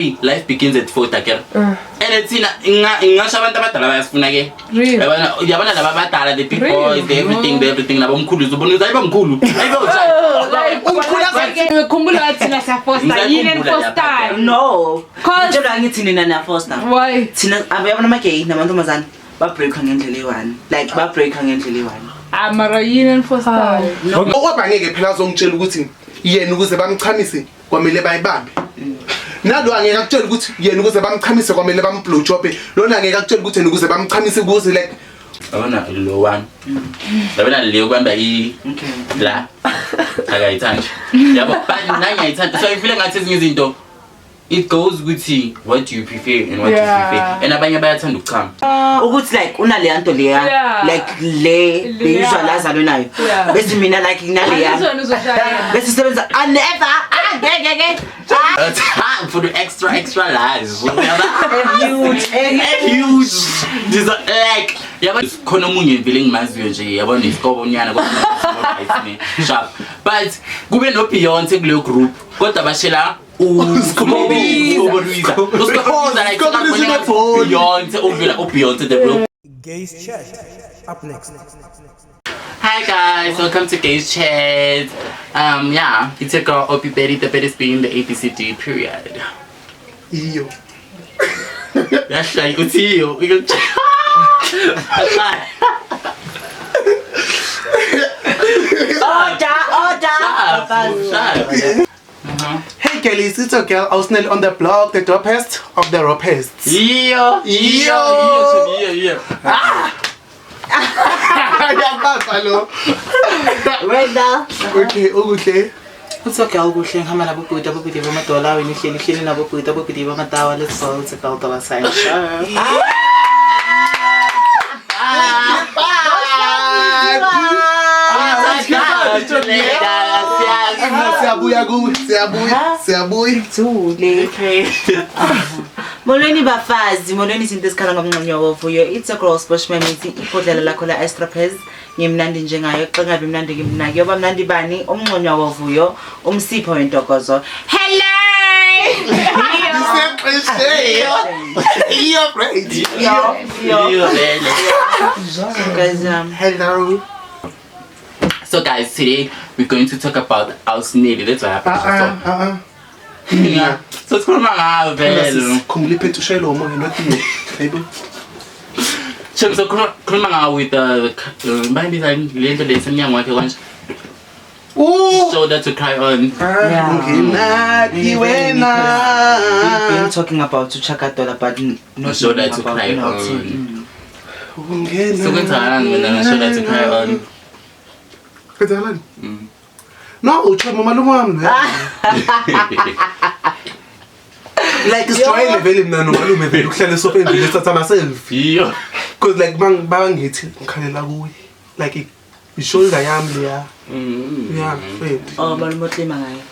Life begins at 40 akere. And thina ngingasho abantu abadala bayasifuna ke. Really? Yabona, yabona laba abadala, the big Really? boys, the everything, the everything, labo mkhulu uzobona ukuthi ayibo mkhulu. Ayibo Like, ngikhumbula thina siyafosta yini enifostayo? No. Cause- Ngitshela ngithi nina niyafosta. Why? Thina abayabona ama-gay namantombazane babreaka ngendlela eyi-one. Like babreaka ngendlela eyi-one. Ah, mara yini enifostayo? Okwaba ngeke phela azongitshela ukuthi yena ukuze bamchamise kwamele bayibambe. Nalo angeke akutshela ukuthi yena ukuze bamchamise kwamele bamblowjobe. Lona angeke akutshela ukuthi yena ukuze bamchamise ukuze like Yabona lo one. Yabona le yokubamba i Okay. la. Akayithandi. Yabo, but nami ngiyayithanda. So I feel ngathi ezinye izinto it goes ukuthi what do you prefer and what do you prefer. And abanye bayathanda ukuchama. Ukuthi like unaleya nto leya Yeah. like le le Yeah. usual azalwe nayo. Yeah. Bese mina like nginaleya. Angizona uzoshaya. Bese sebenza I never ah ngeke ngeke. Ah, for the extra extra large. Huge. Huge. This like yabo khona omunye vele engimaziyo nje yabona isikobo nyana kodwa sharp. But kube no Beyonce kuleyo group kodwa bashela uSkobo Luisa. uSkobo Luisa like Skhoboluisa unebholi. Beyonce uvela uBeyonce the real. Gays Chat. Up next. Hi guys, welcome to Gays Chat. Yeah, it's your girl Opie Betty, the baddest being the ABCD period. iyo. That's like uthiyo. Order, order. Sharp. Hey girlies, it's your girl Ausnel on the block, the dopest of the rapists. Iyo. Iyo. Iyo, iyo. Yababa lo. Wena. Okay, okuhle. It's okay, okuhle ngihamba nabobhuti abobhuti bamadola wena uhleli uhleli nabobhuti abobhuti bamatawa. Let's go, it's a girl dollar sign. Sure. Siyabuya kuwe, siyabuya, siyabuya. Thule. Okay. Molweni bafazi, molweni izinto ezikhala ngomnxenyo wovuyo. It's a girl Sbosh Mamizi, ibhodlela lakho la Estropez. Ngimnandi njengayo, xa ngabe mnandi ngimnaki. Yoba mnandi bani? Umnxenyo wovuyo, umsipho wentokozo. Hello. Isexesheni. Iyo great. Yo, yo. Iyo vele. Guys, Hello. So guys, today we're going to talk about Ausneli. That's what happened. Uh-uh. So sikhuluma ngayo vele. Khumbula iphethe ushayela umoya not me. Hayibo. Shem, so khuluma ngayo with the bayibiza le nto le isemnyango wakhe kanje. Ooh. Shoulder to cry on. Yeah. Ungenaphi We've been wena? talking about Uchakadola but not Shoulder knowing to about cry Naughty. on. Ungenaphi. So kwenzakalani wena nge shoulder to cry on? Kwenzakalani? No, utsho umalume wami. Like sijwayele vele mina nomalume vele ukuhlala esofeni vele sithatha ama-selfie. Iyo. Cause like bangithi ngikhalela kuye. Like i-shoulder yami leya. Yeah, friend. Oh, malume oklima ngayo.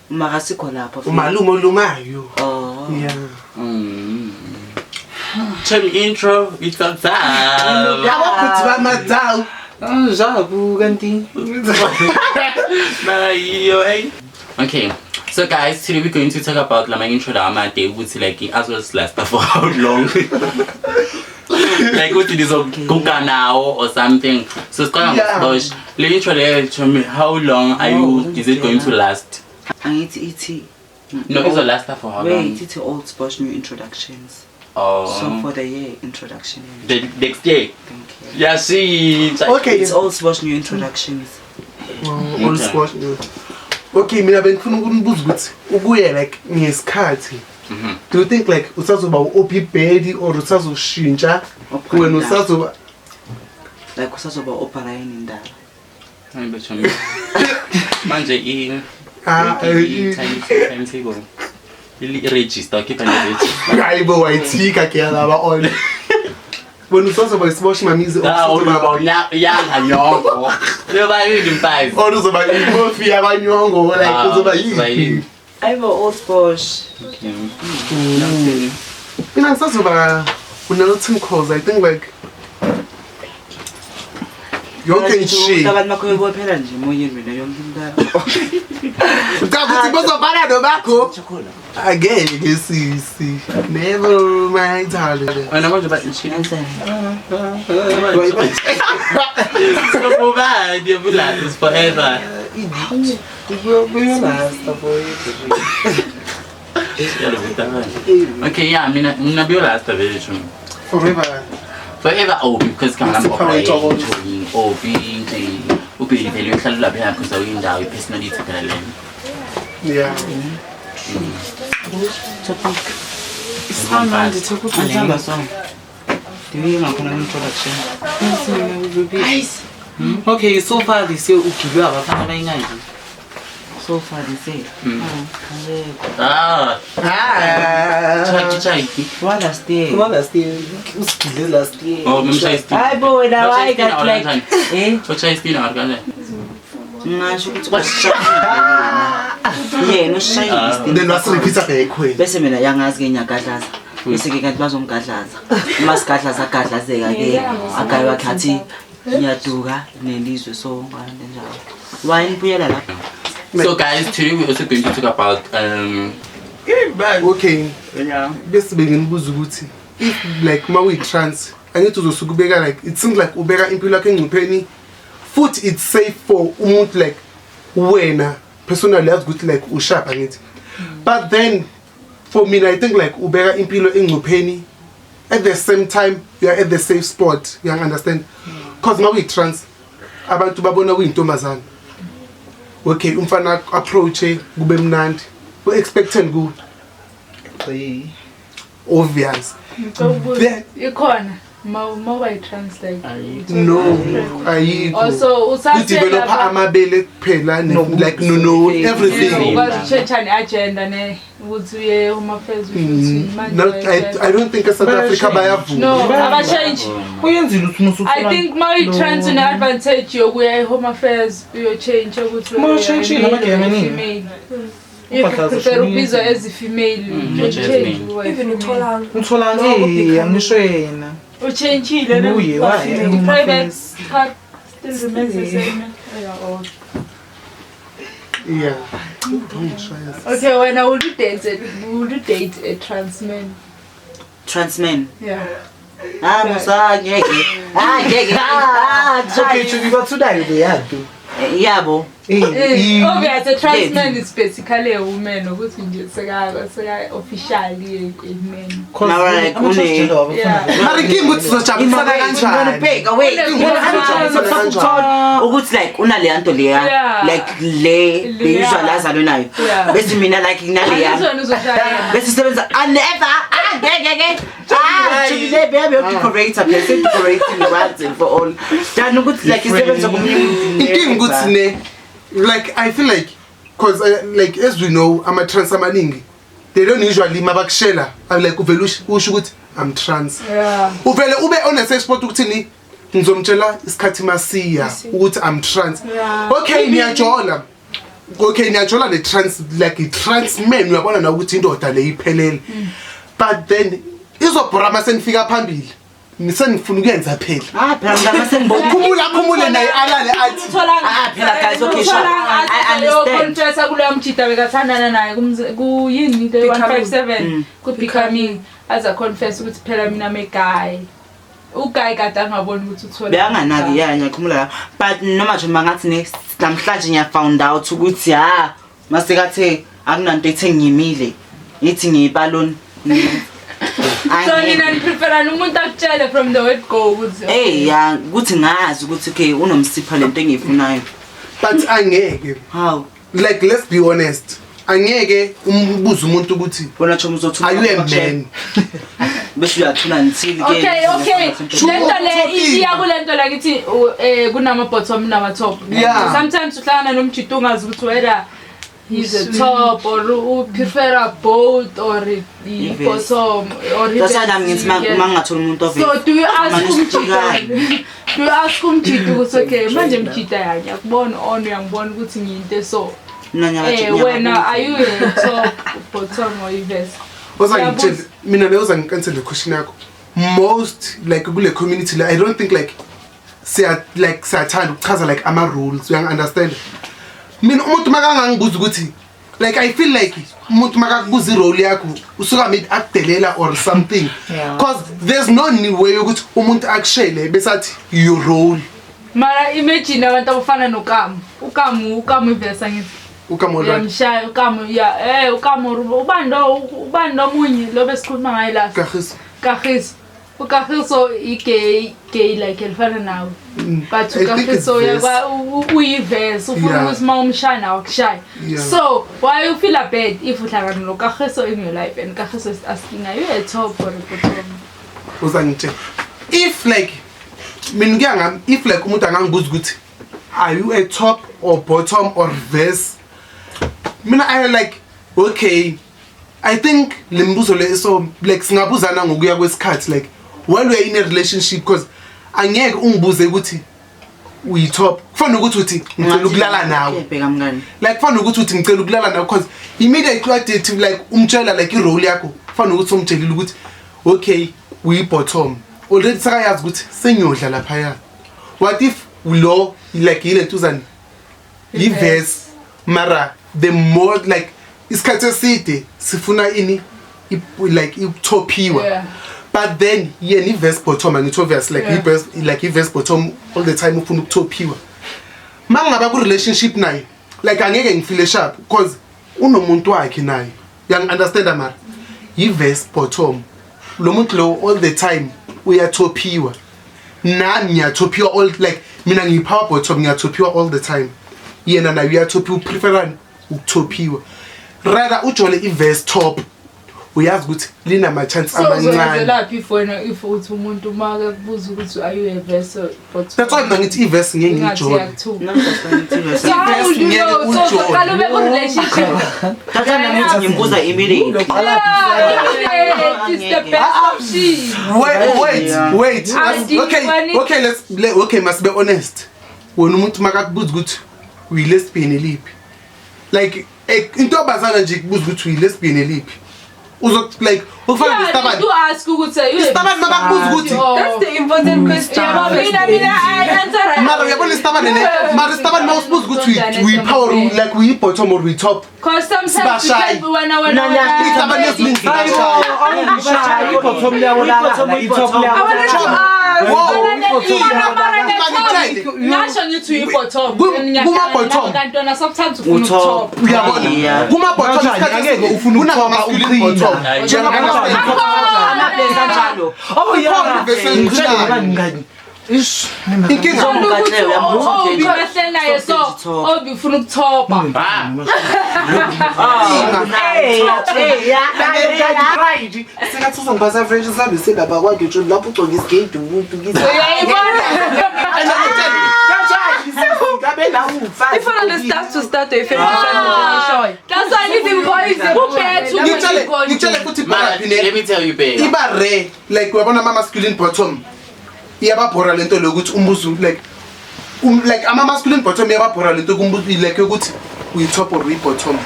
Mara sikho lapho. Umalume olumayo. Oh. Yeah. Chem intro, it's a time. Yabo futhi bamadawu. Jabu kanti. Iyo, hey. Okay. So guys, today we're going to talk about lama intro la amade ukuthi like as well as last for how long. Like ukuthi nizoguga nawo or something. So siqala Yeah. ngoSbosh. Le intro le tell me how long are you is it going to last? Angithi ithi No, izo last for how long? Wait, ithi old Sbosh new introductions. Oh. So for the year introduction. The next year. Thank you. Yeah, she. Okay. It's old Sbosh new introductions. Oh, all squash. Okay, mina bengifuna ukunibuza ukuthi ukuye like ngesikhathi. Do you think like usazoba u-OP Betty or usazoshintsha wena usazoba Like usazoba opera yini indaba. Hayi chomi. Manje i ah timetable. I register keep an register. hayibo wayithika ke yalaba on. Wena usazoba isibosh mamizi or Ah, usazoba uyoba yanga nyongo. Uyoba yini mfazi? or uzoba imofi yakanyongo like uzoba yini? Ayibo old Sbosh. Okay. Mina ngisazoba unalo team calls I think like Yonke nje. Abantu bakho bebophela nje emoyeni wena yonke into. Ucabuthi bozobhala nobakho. Angeke sisi. Never mind darling. Wena manje ba nshini. Sobani yabulala forever. Okay, yeah, mina biyolasta vele nje. Forever. Forever Obi because kama Obi nje ubili vele uhlala lapha because awuyindawo i-personality phela lena. Yeah. Isamanje thekuthamba song. Ndiye ngakhona introduction. Okay, so far this year ugilwe abafana abayingaki? So far this year. Ah. Chaki. What last year? What last year? Usigile last year. Oh, memshayistina. Hayi bo wena why got like eh? Uchayistina ngakanje. Ngasho ukuthi yena ushayile. Then wasirepeat back wena. Bese mina yangazi ke nyagadlaza. Bese ke kanti bazomgadlaza. Uma sigadlaza gadlazeka ke agayi wakhe athi ngiyaduka nelizwe so kanjalo. Why nibuyela lapha? So guys, today we're also going to talk about okay. Yeah. Bese benginibuza ukuthi if like ma we trans angithi uzosuka ubeka like it seems like ubeka impilo yakhe engcupheni futhi it's safe for umuntu like wena personally yazi ukuthi like ushapa ngithi. But then for me I think like ubeka impilo engcupheni at the same time you are at the safe spot, you understand? Because ma we trans abantu babona kuyintombazana. Okay, umfana approach kube mnandi. We expecting ku obvious. Ikhona ma translate. No, ayikho. Also usadevelopa amabele kuphela like no everything. Ukwazi ne agenda ne ukuthi uye home affairs ukuthi manje. No, I don't think South Africa bayavuma. No, abashange. Uyenzile ukuthi umusuthu. I think my trans une advantage yokuya e home affairs uyo change ukuthi uyo change namagama. If prefer ubizwa as a female, even uthola uthola angisho yena. Uchangile ne? Private part still remains the same. Yeah. Okay, when I would you date a trans man? Trans man? Yeah. Ah, musa ngeke. Ah, ngeke. Ah, okay, to be today they have to. Yabo. Obviously, a trans man is basically a woman. Ukuthi nje seka officially a man. Now like une. Mara inkinga ukuthi sizojabulisa kanjani? Bheka wait. Ukuthi like unale nto leya like le usual azalwe nayo. Bese mina like nginaleya. Bese sebenza never ngeke. Ah, chile baby decorator, bese decorating once and for all. Dani ukuthi like isebenza komunye umuntu. Inkinga ukuthi ne like I feel like cause like as we know ama trans amaningi they don't usually mabakushela I'm like uvele usho ukuthi I'm trans. Yeah. Uvele ube on a safe spot ukuthi ni ngizomtshela isikhathi masiya ukuthi I'm trans. Okay niyajola. Okay niyajola le trans like i trans man uyabona na ukuthi indoda le iphelele. But then izobhora masenifika phambili. Nisenifuna ukuyenza phela. Ah phela mntana sengibona. Khumula naye alale athi. Ah phela guys okay sure. I understand. Confessa kuloya mjida bekathandana naye kuyini into 157 ku becoming as a confess ukuthi phela mina me guy. Uguy kade angaboni ukuthi uthola. Beyanganaki yeah ngiyakhumula la. But noma nje mangathi ne namhlanje ngiya found out ukuthi ha masekathe akunanto ethe ngimile. Ngithi ngiyibaloni. So nina nipreferana umuntu akutshele from the word go ukuthi hey ya ukuthi ngazi ukuthi okay unomsipha lento engiyifunayo. But angeke. How? Like let's be honest. Angeke umbuze umuntu ukuthi wena chomi uzothula. Are you a man? Bese uyathula ngithini ke. Okay. Lento le iya kulento la ngithi kunama bottom nama top. Sometimes uhlangana nomjito ungazi ukuthi whether he's a top or who prefer both or the bottom or that's why I'm ngithi mangingathola umuntu ovele. So do you ask umjito? Do you ask umjito ukuthi okay manje mjita ya ngiyakubona on uyangibona ukuthi ngiyinto so mina wena are you a top bottom or verse? Ozangitshela mina leyo uzangicancel le question yakho. Most like kule community I don't think like Siya like siyathanda ukuchaza like ama rules, you understand? Mina umuntu makangangibuza ukuthi like I feel like umuntu makakubuza irole yakho usuka maybe akudelela or something. Because there's no new way ukuthi umuntu akushele besathi your role. Mara imagine abantu abafana noKamu. UKamu ivesa ngithi. UKamu lo. Yamshaya uKamu ya uKamu ubani omunye lo besikhuluma ngaye la. Kagiso. UKagiso i-gay like elifana nawe. But uKagiso uyivesa ufuna ukuthi uma umshaya nawe akushaya. So why you feel bad if uhlangana noKagiso in your life and Kagiso is asking are you a top or a bottom? Uzangitshela. If like mina ngiyangami if like umuntu angangibuza ukuthi are you a top or bottom or verse, mina I like okay I think lembuzo le so like singabuzana ngokuya kwesikhathi like while we are in a relationship because angeke ungibuze ukuthi uyi top kufana ukuthi uthi ngicela ukulala nawe like kufana ukuthi uthi ngicela ukulala nawe because immediately additive like umtshela like i role yakho kufana ukuthi umtshelile ukuthi okay uyi bottom already sakayazi ukuthi sengiyodla lapha. What if lo like ile ntuzana i-verse mara the more like isikhathi eside sifuna ini like ukutophiwa. But then yena i-verse bottom angithi obvious like i-verse like i-verse bottom all the time ufuna ukutophiwa. Mangaba ku relationship naye like angeke ngifile sharp because unomuntu wakhe naye. You understand mara i-verse bottom lo muntu lo all the time uyatophiwa. Nami ngiyatophiwa all like mina ngiyi-power bottom ngiyatophiwa all the time. Yena naye uyatophiwa upreferani ukutophiwa. Rather ujole i-verse top uyazi ukuthi linama chance amancane. So uzoyenzelaphi if wena if uthi umuntu make kubuza ukuthi are you a verse or bottom? That's why mina ngithi i-verse ngeke ngijole. So how would you know? So qala ube ku relationship. Thatha nami ngithi ngimbuza immediately. It's the best option. Wait. Okay, let's okay must be honest. Wena umuntu makakubuza ukuthi uyi lesbian eliphi? Like intombazana nje kubuza ukuthi uyi lesbian eliphi? Uzok like ufana nestabane. You ask ukuthi you istabane mabakubuza ukuthi that's the important question. Yabo mina I answer. Mara uyabona istabane ne? Mara istabane mawusibuza ukuthi we power like we bottom or we top. Cause sometimes you can wena istabane esiningi i bottom liyabonakala i top liyabonakala. Ngasho ngithi uyi bottom. Kuma bottom. Kanti wena sometimes ufuna ukutop. Uyabona? Kuma bottom isikhathi angeke ufuna ukutop uqina. Oh yeah. Ish. Inkinga Obi bahleli naye so Obi ufuna ukuthopa. Sengathi uzongiphatha fresh sihambe sindaba kwakhe nje lapho ugcoka isigedi umuntu ngithi. Uyayibona? Ifana le start to start a family. That's why ngithi boys ubethu. Ngitshele futhi let me tell you babe. Iba rare like uyabona ama masculine bottom. Iyababhora lento lokuthi umbuzo like like ama masculine bottom iyababhora lento kumbuzo like ukuthi uyi top or uyi bottom.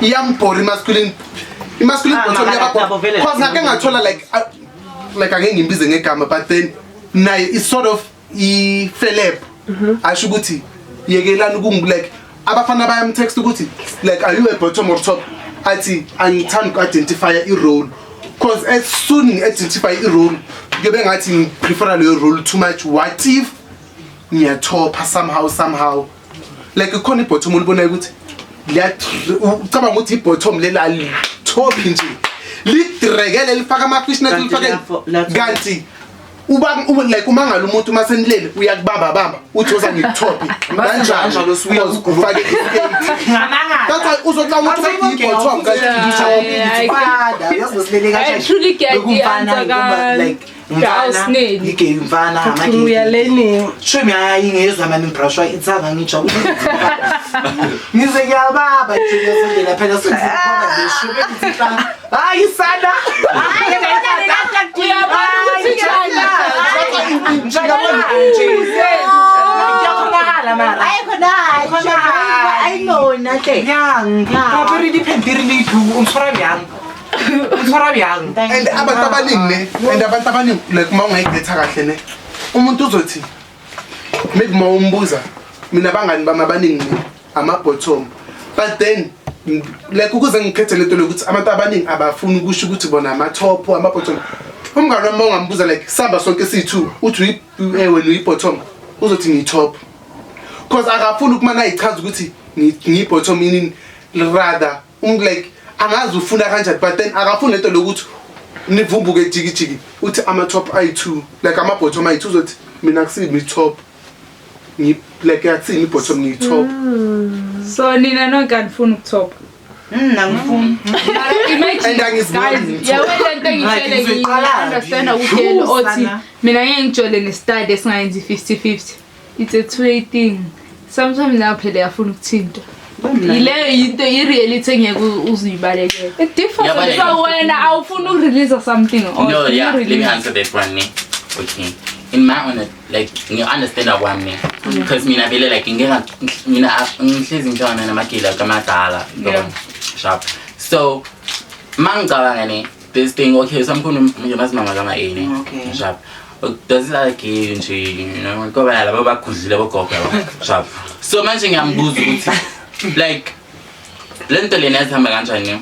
Iyambhora masculine bottom iyababhora. Because ngake ngathola like angeke ngimbize ngegama but then naye is sort of i feleb. Asho ukuthi yekelani kungu like abafana bayamtext ukuthi like are you a bottom or top? Athi angithandi uku-identify i-role. Because as soon identify i-role kuyobe ngathi ngiprefera leyo role too much. What if ngiyatopha somehow like ikhona i-bottom olibonayo ukuthi ucabanga ukuthi i-bottom lela top nje lidrekele lifaka ama-fishnet lifake kanti uba like umangala umuntu masenilele uyakubamba bamba uthi oza ngikuthophe kanjani ufake iskate. That's why uzocabanga ukuthi i-bottom kanti I truly get the answer like mfana amageyaleni shumi hayi ngezwa mani ngibrashwa itsanga ngijabule ngize ngiyababa nje ngiyasondela phela sekukhona ngishume ngithi hayi sana And abantu abaningi ne and abantu abaningi like uma ungayigetha kahle ne umuntu uzothi Maybe mawumbuza mina abangani bami abaningi ama-bottom, but then like ukuze ngikhethe lento lokuthi abantu abaningi abafuni ukusho ukuthi bona ama-top ama-bottom. Umngani wami ungambuza like sihamba sonke siyi-two, uthi wena uyi-bottom, uzothi ngiyi-top, cause akafuni ukumane ayichaza ukuthi ngiyi-bottom inini, rather like angazi ufuna kanjani, but then akafuni lento lokuthi nivumbuke jikijiki uthi ama-top ayi-two, like ama-bottom ayi-two, uzothi mina akusimi i-top, like akusimi i-bottom, ngiyi-top. So nina nonke anifuni ukuthopa? Angifuni. Imagine guys, yabo lento engitshele ngi-understand ukuthi othi mina ngeke ngijole ne-stud esingayenzi 50-50. It's a two-way thing. Sometimes nawe phela uyafuna ukuthinta. Yileyo into i-reality engeke uzibalekele. It differs. So wena awufuni ukurelease something or No, yeah, you let me answer that one ne. Okay. In my own, like you understand kwami ne. Because mina vele like ngeke mina ngihlezi ngihlangana namagila kamadala. Sharp. So mangicabanga ne this thing, okay, samkhona ngimazi mama kama A ne. Okay. Sharp. Does it like nje, you know, ngoba laba bakhudlile bogogo yabo. Sharp. So manje ngiyambuza ukuthi like lento lena yazihamba kanjani?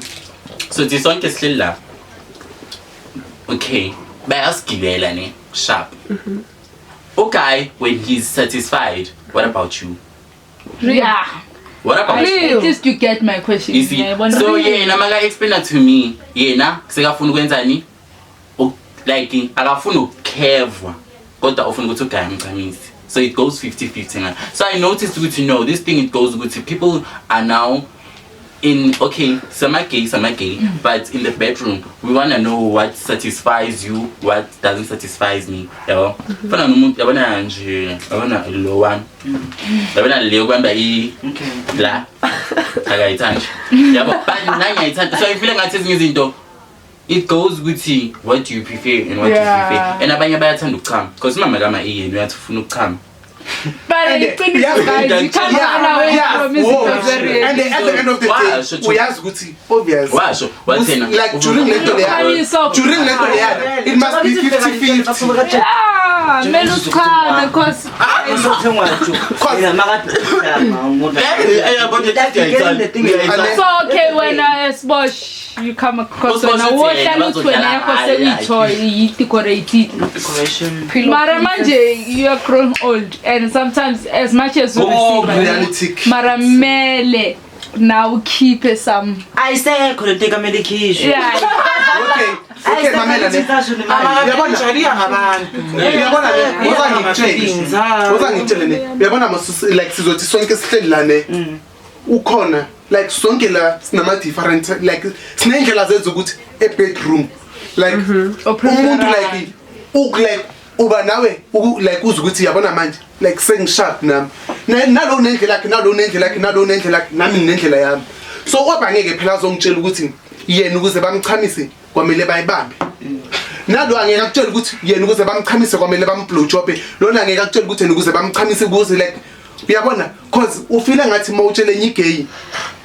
So thi sonke sihleli la. Okay, bayasigibela ne. Sharp. Okay, when he's satisfied, what about you? Yeah. What about you? At least you get my question. You see? So yena maka explain to me, yena sekafuna ukwenzani? Like akafuna ukukhevwa kodwa ufuna ukuthi ugaye amchamise. So it goes 50-50. So I noticed ukuthi no, this thing it goes ukuthi people are now in, okay, some are gay, some are gay, but in the bedroom we want to know what satisfies you, what doesn't satisfy me. Yabo? Fana nomuntu yabona nje, yabona lo one. Yabona leyo kwamba i la. Akayithandi. Yabo, but nami ngiyayithanda. So I feel ngathi ezinye izinto it goes ukuthi what do you prefer and what do you prefer. And abanye bayathanda ukuchama because mama kama iyena uyathi ufuna ukuchama. But guys, you can't run away from it. And at the end of the day, we ask ukuthi obvious. Like during lento leya, it must be 50-50. Yeah, mele usichame because so okay when Sbosh you come across when wohlala uthi wena yakho sekuyithoy i-decorated. Mara manje you are growing old and sometimes as much as you receive mara mele now keep some. Ayisekho lento ekamele ikhishwe. Yeah. Okay, mamela ne. Uyabona ngabantu. Uyabona ne, woza ngitshele ne. Uyabona like sizothi sonke sihleli la ne. Ukhona like sonke la sinama different like sinendlela zethu ukuthi e bedroom like umuntu like like uba nawe like uza ukuthi yabona manje like sengisharp nami nalo nendlela yakhe nalo nendlela yakhe nalo nendlela yakhe nami nginendlela yami. So oba ngeke phela azongitshela ukuthi yena ukuze bamchamise kwamele bayibambe, nalo angeke akutshela ukuthi yena ukuze bamchamise kwamele bamblowjobe, lona angeke akutshela ukuthi yena ukuze bamchamise ukuze like uyabona cause ufila ngathi mawutshele enye igay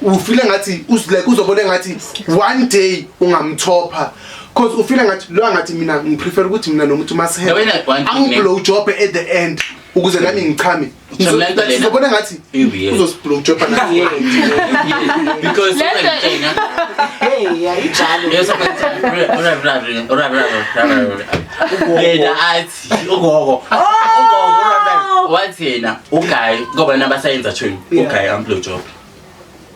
ufila ngathi like uzobona ngathi one day ungamthopha cause ufila ngathi lo ngathi mina ngiprefer ukuthi mina nomuntu masihe angiblowjobe at the end ukuze nami ngichame. Ngizobona ngathi uzosiblowjoba nathi because hey ayijalo yena athi ugogo wathi yena ugayi ngoba nabasayenza chweni ugayi amblowjob.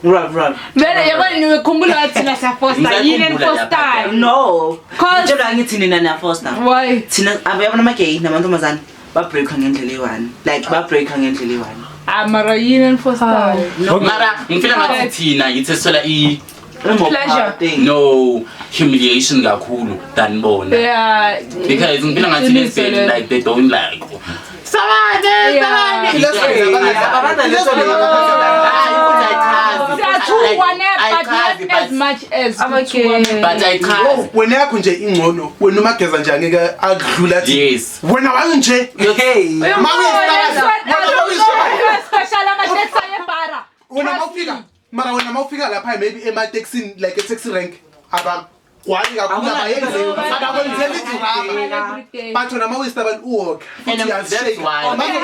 Right. Vele yabona ngikhumbula wathi thina siyafosta yini enfostayo. No. Ngitshela ngithi nina niyafosta. Why? Thina abayabona amagay namantombazane ba-breaka ngendlela eyi-one. Like ba-breaka ngendlela eyi-one. Ah mara yini enfostayo? Mara ngifila ngathi thina yithi sithola i pleasure. No humiliation kakhulu than bona. Yeah. Because ngifila ngathi lesbian like they don't like Sabane. But not as much as but I can't. Wena yakho nje ingcono wena umageza nje angeke akudlula athi yes wena wanje hey wena mawufika mara wena mawufika lapha maybe ema taxi like a taxi rank aba Why kakhulu abayenzi abakwenzela idrama but wena mawuyisa abantu uwonke futhi uyashake manje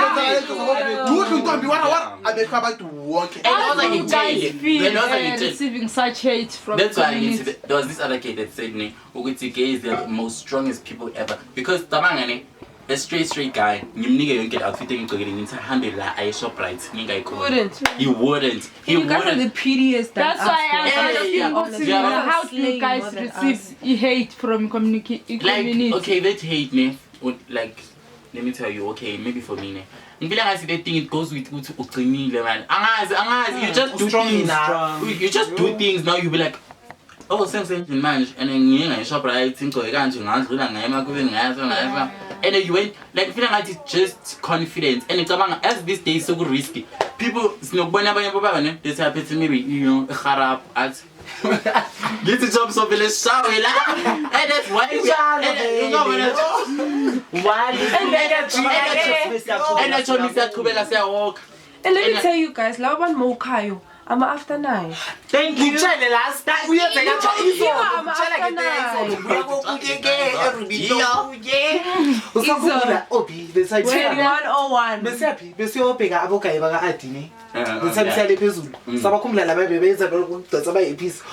intombi wara wara abekho abantu wonke. And receiving such hate from that's why there was this other kid that said ne ukuthi gays are the most strongest people ever because tabangane a straight guy ngimnike yonke outfit engigcokile ngithi hambe la aye Shoprite ngingayikhona. He wouldn't. He you guys are the prettiest. That's why I'm asking how do you guys receive hate from community? Like, okay, that hate ne, like let me tell you, okay, maybe for me ne. Ngifila ngathi that thing it goes with ukuthi uqinile man. Angazi you just do things. You just do things now you be like oh sengizendlini manje and ngiye ngaye Shoprite ngigcoke kanje ngadlula ngaye emakubeni ngayaso. And you went like feeling like it's just confidence and ngicabanga as this day so risky people sinokubona abanye bobaba ne they say phethe maybe you know kharap at ngithi job so vele shawe la and that's why you know why and that's why siyaqhubeka siyawalk. And let me tell you guys laba bantu mawukhayo ama after 9. Thank you. Ngitshele last time uyenzeka izolo ngitshela ngento izolo kuya kokunye ke every usakubula obi besayitshela 2101 besiyaphi besiyobheka abogayi baka Adini besiyale phezulu sabakhumbula laba bebenza lokudonsa bayiphisi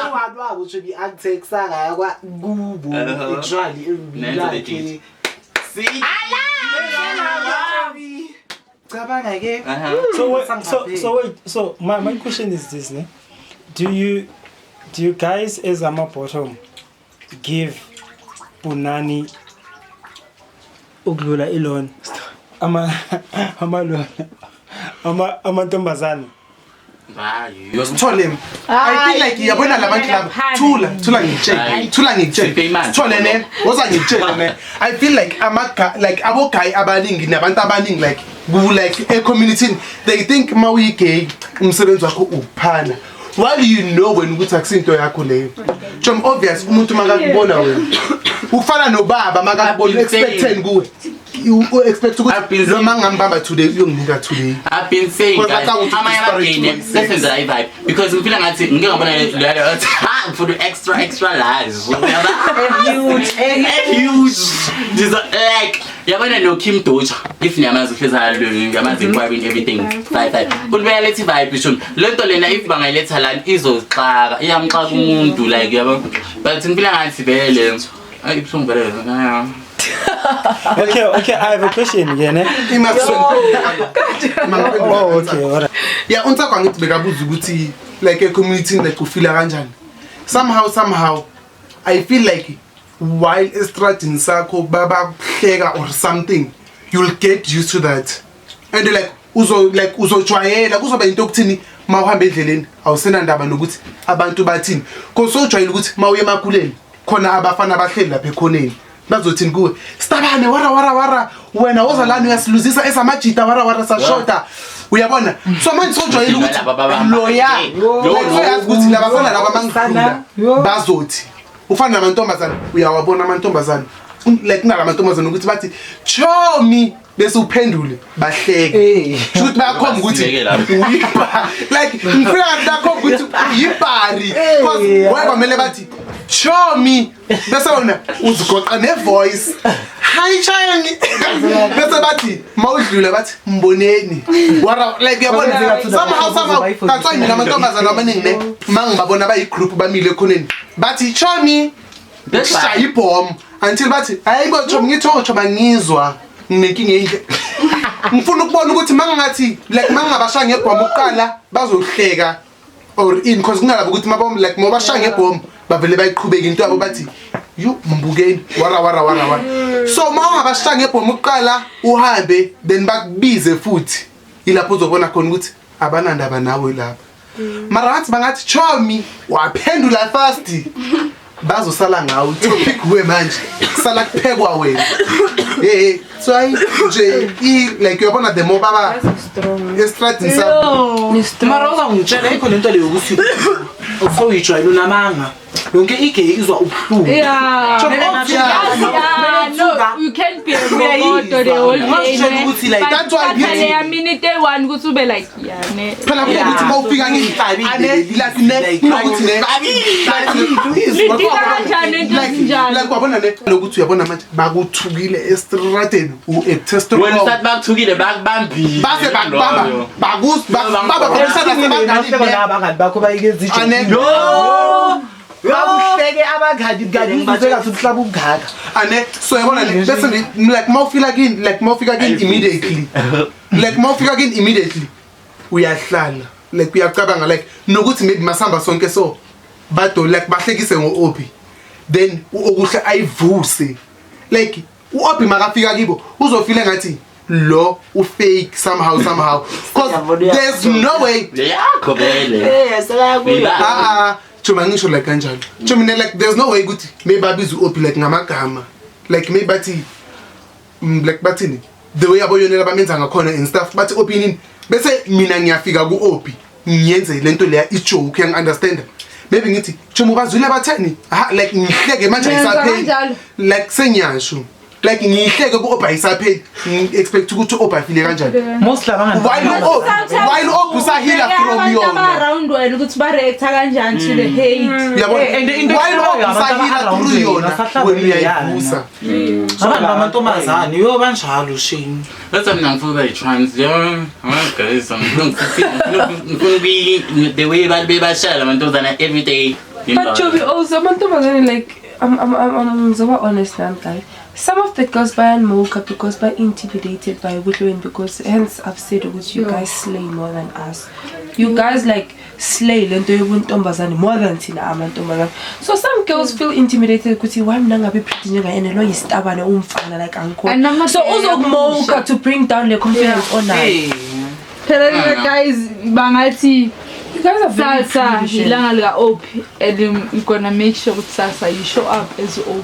owabo should be akutexa ngaya kwa kubo actually every see So my question is this, ne? Do you guys as ama bottom give punani ukudlula ilona ama ama ama amantombazana? Sithole I feel like yabona labantu laba thula ngitshele sithole ne woza ngitshele ne I feel like ama like abo guy abaningi nabantu abaningi like ku like e community they think mawuyi gay umsebenzi wakho ukuphana while you know wena ukuthi akusinto yakho leyo. Chom obvious umuntu makakubona wena ufana nobaba makakubona expecting kuwe you expect ukuthi lo mangambamba today uyonginika today. I've been saying guys amanye listen the vibe because ngifila ngathi ngike ngabona le for the extra large huge this like yabona no Kim Doja if niyamazi uhleza ngiyamazi inquiry everything five kulibeka lethi vibe shum lento lena if bangayiletha lana izoxaka iyamxaka umuntu like yabo but ngifila ngathi vele ayibuhlungu vele. Okay, I have a question again. Oh, okay, all right. Yeah, unsakwa ngithi bekabuza ukuthi like a community like ufila kanjani. Somehow I feel like while estradini sakho babakuhleka or something, you'll get used to that. And like uzo like uzojwayela kuzoba into okuthini mawuhamba endleleni awusenandaba nokuthi abantu bathini. Because sojwayela ukuthi mawuye emakhuleni khona abafana abahleli lapha ekhoneni. Bazothini kuwe sitabane wara wara wara wena woza lana uyasiluzisa esamajita wara wara sashoda uyabona so manje sojwayela ukuthi loya loya ukuthi labafana laba mangidlula bazothi ufana namantombazana uyawabona amantombazana like kunalamantombazana ukuthi bathi chomi bese uphendule bahleke shuthi bayakhomba ukuthi uyiba like ngifika bayakhomba ukuthi uyibhari because why kwamele bathi chomi bese wona uzigoqa ne voice hi Changi bese bathi mawudlula bathi mboneni wara like uyabona somehow that's why mina amantombazana amaningi ne mangibabona bayi group bamile ekhoneni bathi chomi beshaya ibomb until bathi hayibo chomi ngithi ochomi angizwa nginenkinga endle ngifuna ukubona ukuthi mangingathi like mangingabashaya ngebomb uqala bazohleka or in because kunalabo ukuthi mabomb like mobashaya ngebomb bavele bayiqhubeka into yabo bathi you mbukeni wara wara wara wara so mawungabashaya ngebomb uqala uhambe then bakubize futhi ilapho uzobona khona ukuthi abanandaba nawe lapha mara bathi bangathi chomi waphendula fast bazosala ngawe topic we manje kusala kuphekwa wena hey so I nje like uyabona the more baba estradini sakho mara uzangitshela ayikho lento leyo ukuthi usuyijwayele unamanga Yonke igay izwa ubuhlungu. Yeah. Chomi, Yeah, no, you can't be a robot the whole day. Ungazitshela ukuthi like That's why Leya minute eyi-one ukuthi ube like yeah ne. Phela kunokuthi uma ufika kimi ane like ne kunokuthi ne Lidila kanjani into ezinjalo? Like wabona ne lokuthi uyabona manje bakuthukile estradeni u-testosterone. Wena usathi bakuthukile bakubambile. Base bakubamba bakubamba bakubamba Bahleka nabangani bakho bayike Ane Yo! Bakuhleke abangani ngani uzwe ngathi uhlaba umngaka. Ane so yabona le bese like mawufika kini like mawufika kini immediately like mawufika kini immediately uyahlala like uyacabanga like nokuthi maybe masihamba sonke so bado like bahlekise ngo-Obi then okuhle ayivuse like u-Obi makafika kibo uzofile ngathi lo u-fake somehow cause there's no way Yakho vele. Eh, sekayakuya. Ah, Chuma ngisho like kanjalo. Chuma mina like there's no way ukuthi maybe babiza u-Obi like ngamagama. Like maybe bathi like bathini the way aboyonela bamenza ngakhona and stuff bathi Obi nini bese mina ngiyafika ku-Obi ngiyenze lento leya i-joke uyangi-understand. Maybe ngithi Chuma ubazwile batheni ah like ngihleke manje ayisapheli like sengiyasho like ngihleke ku-Obi ayisapheli ngi-expect ukuthi u-Obi afile kanjani. Most labangani While u-Obi usahila from yona around wena ukuthi ba react-a kanjani to the hate. Uyabona And into while u-Obi usahila through yona wena uyayivusa. Abantu bamantombazane yo banjalo shame. That's why mina ngifuna ukuba yi-trans. Yeah, guys, ngifuna the way bebashaya lamantombazane every day. But Joby, also amantombazane like I'm so honest now, guys. Some of the girls buy mocha because by intimidated by Woodland because hence I've said ukuthi you guys slay more than us. You guys like slay lento yobuntombazane more than thina amantombazane. So some girls feel intimidated ukuthi why mina ngabe pretty njengayena lo yisitabane umfana like uncle. So uzokumoka to bring down the confidence onayo. Phela the guys bangathi You guys are very sasa pretty. ilanga lika Obi and I'm gonna make sure ukuthi sasa you show up as Obi.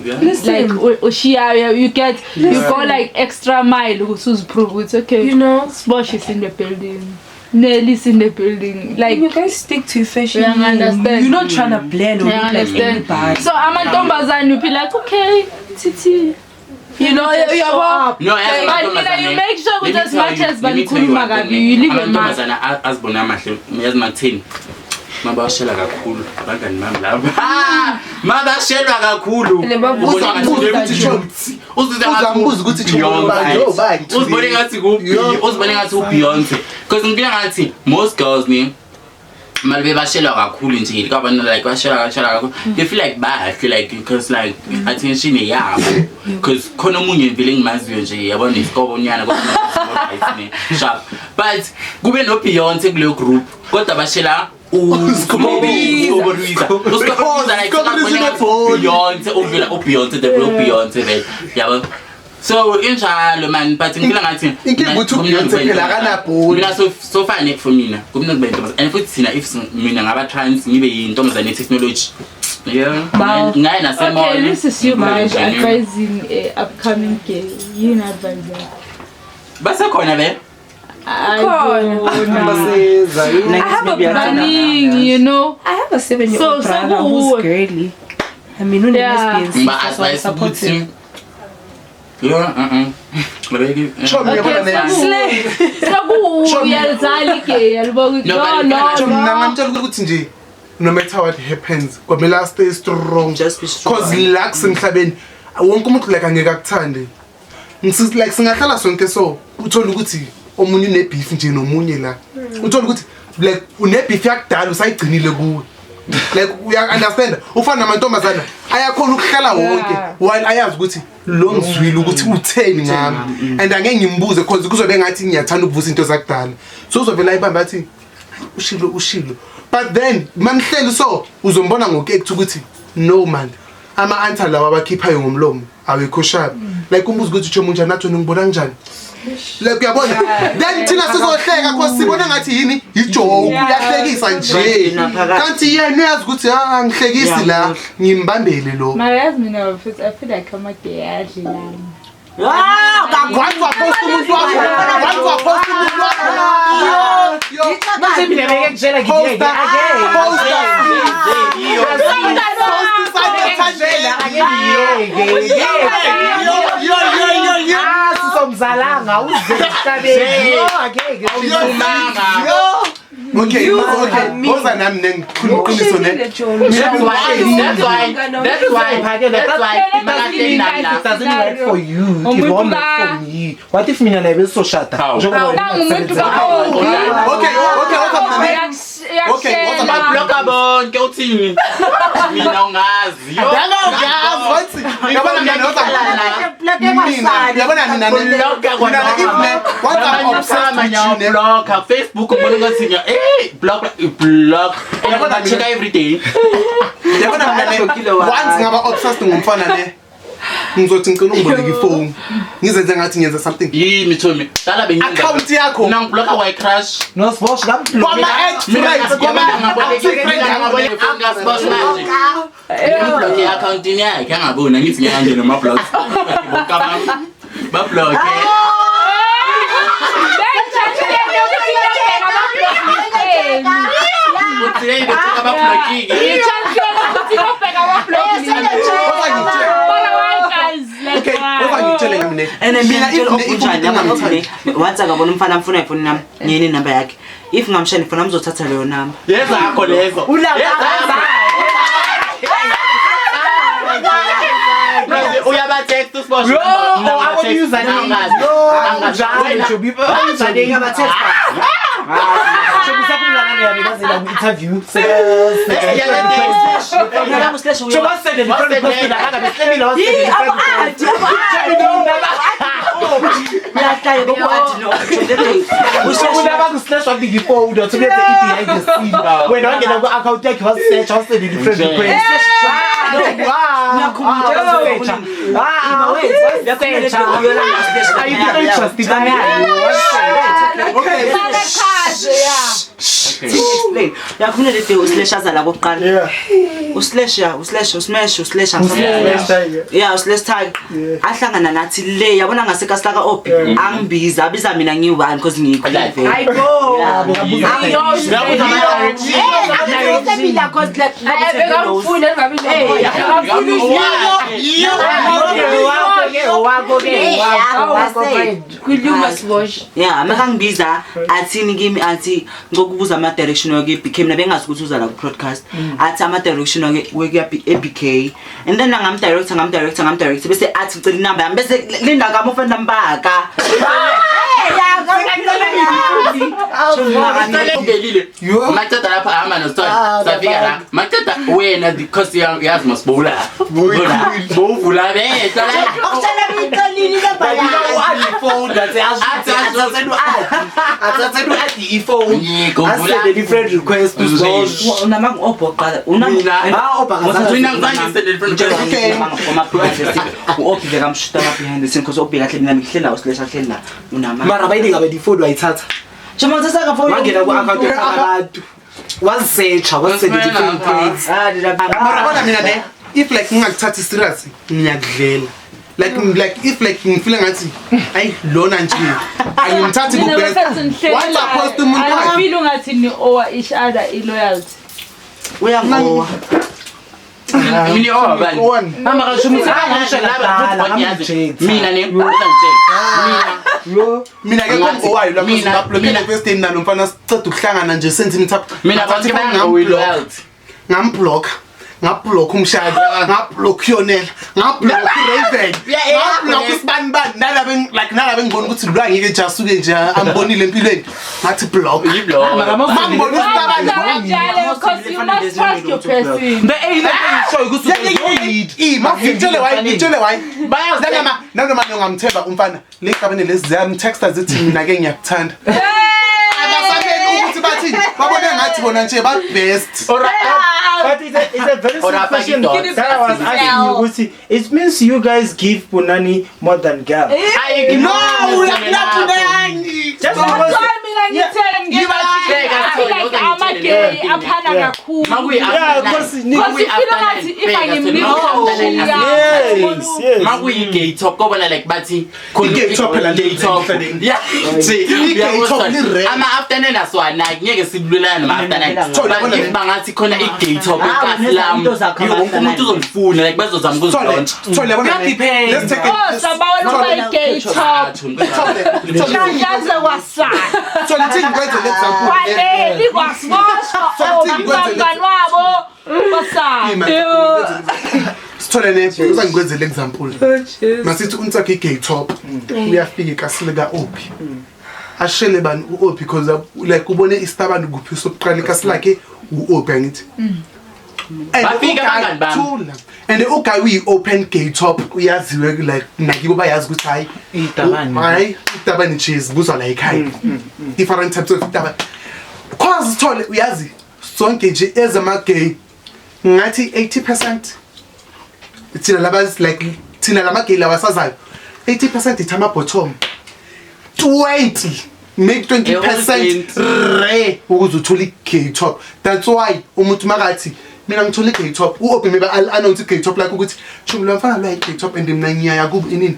Yeah. Listen, Like Oshia, you get you go like extra mile ukuthi uziprove ukuthi okay you know, Sbosh is in the building. Nelly's in the building. Like you guys stick to your fashion. Yeah, I understand. You're not trying to blend or Yeah, look I like understand. anybody. So amantombazane you be like okay Titi. You know, Show up. No, But mina you make sure ukuthi as much as banikhuluma kabi you leave a mark. Amantombazane azibona amahle yazi makuthini mabashela kakhulu abangani bami laba mabashelwa kakhulu Uzambuza ukuthi uzibone ngathi uzibone ngathi uBeyonce because ngifila ngathi most girls ne mali bebashelwa kakhulu nje kwabantu like bashela kakhulu they feel like bahle like because like attention yabo because khona omunye vele engimaziyo nje yabona isikobonyana kodwa sharp but kube no Beyonce kuleyo group kodwa bashela uSkobiza like Beyonce uvela uBeyonce the real Beyonce vele yabo. So injalo man but ngifila ngathi Inkinga ukuthi uBeyonce phela akanabholi. Mina so far for mina kumina kube intombazane and futhi thina if mina ngaba trans ngibe yintombazane technology. Yeah. Ngaye nasemall. Okay, this is you guys advising a upcoming gay. You not advising. Basekhona be? I have a Baningi, you know. I have a 7-year-old brother who's girly. I mean, who lesbians? But advice ukuthi yeah, Okay. No matter what happens, kwamele stay strong. Just be strong. Cause relax emhlabeni wonke umuntu like angeke akuthande. Ngisithi like singahlala sonke so uthola ukuthi omunye une beef nje nomunye la. Uthola ukuthi like une beef yakudala usayigcinile kuwe. Like uya understand ufana namantombazana ayakhona ukuhlala wonke while ayazi ukuthi lo ngizwile ukuthi utheni ngami and angeke ngimbuze because kuzobe ngathi ngiyathanda ukuvusa into zakudala. So uzovela ayibamba athi ushilo ushilo. But then mamhleli so uzombona ngokuthi ukuthi no man ama answer lawa abakhiphayo ngomlomo awekho sharp. Like umbuzo ukuthi utsho munjani nathi ngibona kanjani. Like uyabona then thina sizohleka because sibona ngathi yini ijoke uyahlekisa nje kanti yena uyazi ukuthi ah ngihlekisi la ngimbambele lo. Mara yazi mina futhi I feel like amagay ayadlelana. Ah, once wapost umuntu wakho, once wapost umuntu wakho. Yo, manje mina beke ngitshela ngiyeke again. Poster. Yo yo yo yo. Ah, sisomzalanga uze emhlabeni. Yo, angeke. Awuphumanga. Yo. Okay, okay. Woza nami nengikhuluma iqiniso ne. That's why, that's why, that's why, that's why. It doesn't work for you. It won't work for me. What if mina naye besoshada? Hawu. Njengoba wena Nangumuntu ungasebenzi. Okay, okay, woza mina ne. Okay, woza mina. Babloka bonke uthini? Mina ungazi. Yo. Danga ungazi wathi. Yabona mina woza. Mina, yabona mina ne. Bloka Mina ne, if ne, once I'm obsessed with you ne. Bloka Facebook ubona ngathi ngiya eh block block. Yabona check every day. Yabona mina ne. Once ngaba obsessed ngomfana ne. Ngizothi ngicela ungiboleke ifoni. Ngizenze ngathi ngiyenza something. Yimi Tommy. Dala bengiyenza. Account yakho. Mina ngibloka why crush. No Sbosh ngamblock. Kwama ex friends, kwama active friend Ngibloke i-account yakhe angaboni angithi ngiyangena noma blocks. Babloke. Uthi betheka bablokile. Okay, woza ngitshele mina. And Mina mina if ne if unjani ungamthandi. once akabona umfana amfuna ifoni nami ngiyini inamba yakhe if ngamshela ifoni amzothatha leyo namba Yezakho lezo. Uyabatext uSbosh. Yo, I want use that. Yo, should be interview. Wena wangena ku-account yakhe wasearch wasend i-friend request. Explain. Uyakhuluma le day uslash azala kokuqala. Uslash ya, uslash, usmash, uslash Yeah, uslash tag. Ahlangana nathi le yabona ngasekasi laka Obi angibiza abiza mina ngiyi-one because ngiyikhulile. Hayibo. Bekamfuna ngabi Khuluma Sbosh. Yeah, makangibiza athini kimi athi ngokubuza ama direction wake BK mina bengazi ukuthi uza la ku podcast athi ama direction wake wekuya eBK and then ngam director ngam director ngam director bese athi ngicela inamba yami bese linda kami ufana nambaka. Ungelile. Maceda lapha ahamba noSithole. Safika la. Maceda wena because yazi masibula. Bovula behla la. Friend request to Sbosh. Unamanga obhoqala. Mina ngizange friend request. U-Obi bekamshuta behind the scene because Obi kahle mina ngihlela uslash ahleli la unamanga. Mara bayinika bedi-phone wayithatha. Njengoba uthatha ka phone Wangena ku-account abantu. Wasearcha, wasend i-friend request. Mara bona mina ne if like ngingakuthathi serious ngiyakudlela. Like if like ngifeel ngathi ayi lona nje angimthathi ku best. Once I post umuntu wakhe I feel ungathi ni owe each other i loyalty. Uyangowa. Mina owa bani? Mama kasho Mina ne uzangitshela. Mina mina ke kongowayo lapho ngablockela first day nalo mfana siceda ukuhlangana nje senze imithapho. Mina bonke bangawi loyalty. Ngamblock. Ngablock umshado, ngablock Yonela, ngablock Raven, ngablock isibani bani nalabo like nalabo engibona ukuthi lo angeke nje asuke nje ambonile empilweni. Ngathi block. Yiblock. Mangibona isibani Njalo because you must trust your person. The show ukuthi Eh, ngitshele why, ngitshele why. Nanoma nanoma ngingamthemba umfana. Leqabane lezi ziyamtexta zithi mina ke ngiyakuthanda. Abasamele ukuthi bathini? Babone ngathi bona nje ba best. But it's a very simple question that I was asking you, Gucci. It means you guys give punani more than girl. No, not punani. Just because Mina ngithele I feel like ama-gay aphana kakhulu. Yeah, because Because you feel ngathi if angimnika Yes, yes. Makuyi-gay top kobona like bathi I-gay top phela gay top. le- Yeah, I-gay top li-rare. ama-afternoon asiwanaki, ngeke sibulelane nama-afternoon. Thole, But bona if le- bangathi khona i-gay top Ah, ekasi uneza lami, into zakho wonke umuntu ama-afternoon. uzolifuna, like bazozama ukuzilontsha. Thole, yabona le- Kuyadependa. Let's take it. Oh, sabawela ukuba i-gay top. Thole, Thole, Kaze kwasala. Thole, thi ngikwenzele example. Kwaneli kwasiboshwa. Sorry, Umngani wabo kwasala. Sithole ne, uza ngikwenzele example. Masithi uNtsako i-gay top. Uyafika ikasi lika Ophi. Ashele bani u-Ophi because like ubone istabani kuphi sokuqala ikasi lakhe u-Ophi angithi. And Bafika uguy- abangani bami. Thula. And uguy uyi-open gay top uyaziwe like nakibo bayazi ukuthi hayi Itabane. hayi itabane nje zibuzwa la ekhaya. Different types of itabane. Cause Sithole uyazi sonke nje ezama-gay ngathi 80% thina laba like thina lama-gay lawasazayo 80% ithi ama-bottom 20 make 20% rare ukuze uthole i-gay top. That's why umuntu makathi mina ngithole i-gay top u-obi maybe announce i-gay top like ukuthi chomi lo mfana lo i-gay top and mina ngiyaya kubo inini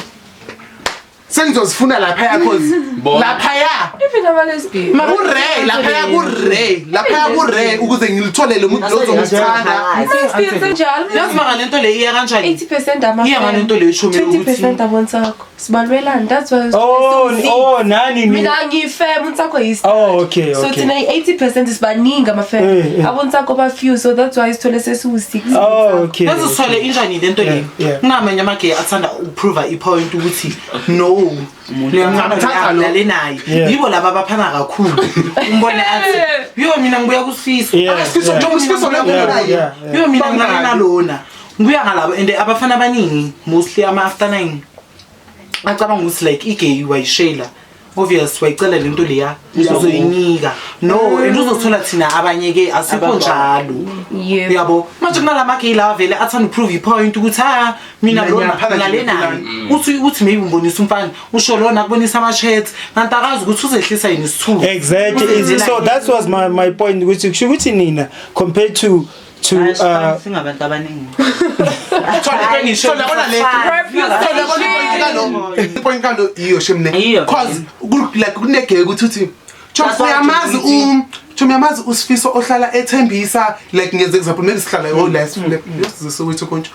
sengizozifuna laphaya cause Bona. laphaya Even ama-lesbian. ku-rare laphaya ku-rare laphaya ku-rare ukuze ngilithole lo muntu lo ozongithanda. Lesbians enjalo. Yazi mara lento le iya kanjani? 80% Iya ngale nto leyo chomi 20% abontsako. Sibalwelani. That's why. Oh, oh, nani ni. Mina ngiyifem, uNtsako yi Oh, okay, So okay. thina i-80% sibaningi amafem. Eh, eh. Abontsako ba-few, so that's why sithole sesiwu-6. Oh, okay. Yazi sithole injani lento le? Yeah, yeah. Kunamanye amagay athanda ukuprova i-point ukuthi No. leyo mncane Ngiyamthanda lo. lale naye. Yeah. Yibo laba abaphana kakhulu. Umbone athi, "Yo mina ngibuya kuSifiso." Yeah, Sifiso, yeah. njengoba uSifiso lo Yeah, naye. yeah, yeah. Yo mina ngilale nalona. Ngibuya ngalabo and abafana abaningi mostly ama after 9 acabanga ukuthi like igay wayishela. Obvious wayicela lento leya uzoyinika. No, and uzothola thina abanye ke asikho njalo. Yebo. Yabo manje kunalama gay lawa vele athanda uprove i-point ukuthi ha mina Mina lona ngiyaphana nje ngilale naye. Uthi maybe umbonisa umfana usho lona akubonisa ama-chat kanti akazi ukuthi uzehlisa yini isithuba. Exactly. Uzenzela So yini? that was my point ukuthi kusho ukuthi nina compared to Singabantu abaningi. Thole, Thole, yabona le. Thole, yabona i-point kalo. I-point kalo iyo shemne. Iyo. Cause like kunegay ukuthi uthi Chomi That's why uyamazi ngithi- Chomi uyamazi uSifiso ohlala eThembisa like ngenze example maybe sihlala oh la sifule konje.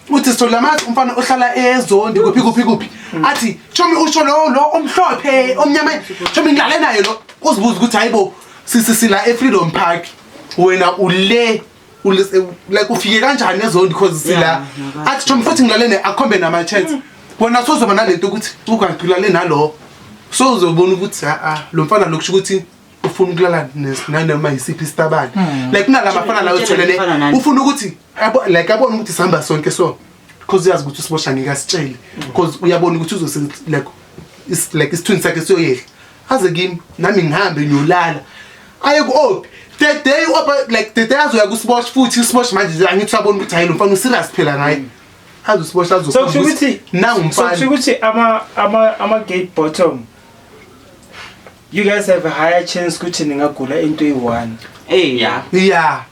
Uthi Sithole uyamazi umfana ohlala eZondi kuphi kuphi kuphi. Athi Chomi usho lo omhlophe omnyama Chomi ngilale naye lo uzibuza ukuthi hayibo sisila eFreedom Park wena ule like ufike kanjani eZondi because sila athi Chomi futhi ngilale ne akhombe nama-chat wena sozoba nalento ukuthi ukanti ulale nalo so uzobona ukuthi a lo mfana lokusho ukuthi ufuna ukulala nanoma yisiphi isitabane like kunalama fana lawo Utshele tholene mfana nani. ufuna ukuthi like abone ukuthi sihamba sonke so because uyazi ukuthi usibosha ngeke asitshele because uyabona ukuthi uzose like like isithunzi sakhe siyoyehla aze kimi nami ngihambe ngiyolala aye ku-Ophi the day u-Ophi like the day azoya kuSibosh futhi uSibosh manje angithi uyabona ukuthi hayi lo mfana userious phela ngaye aze uSibosh So kusho azokhomba ukuthi ukuthi nangu so umfana kusho ukuthi ama gay bottom you guys have a higher chance ukuthi ningagula into eyi-one. Eh. Yeah. Yeah.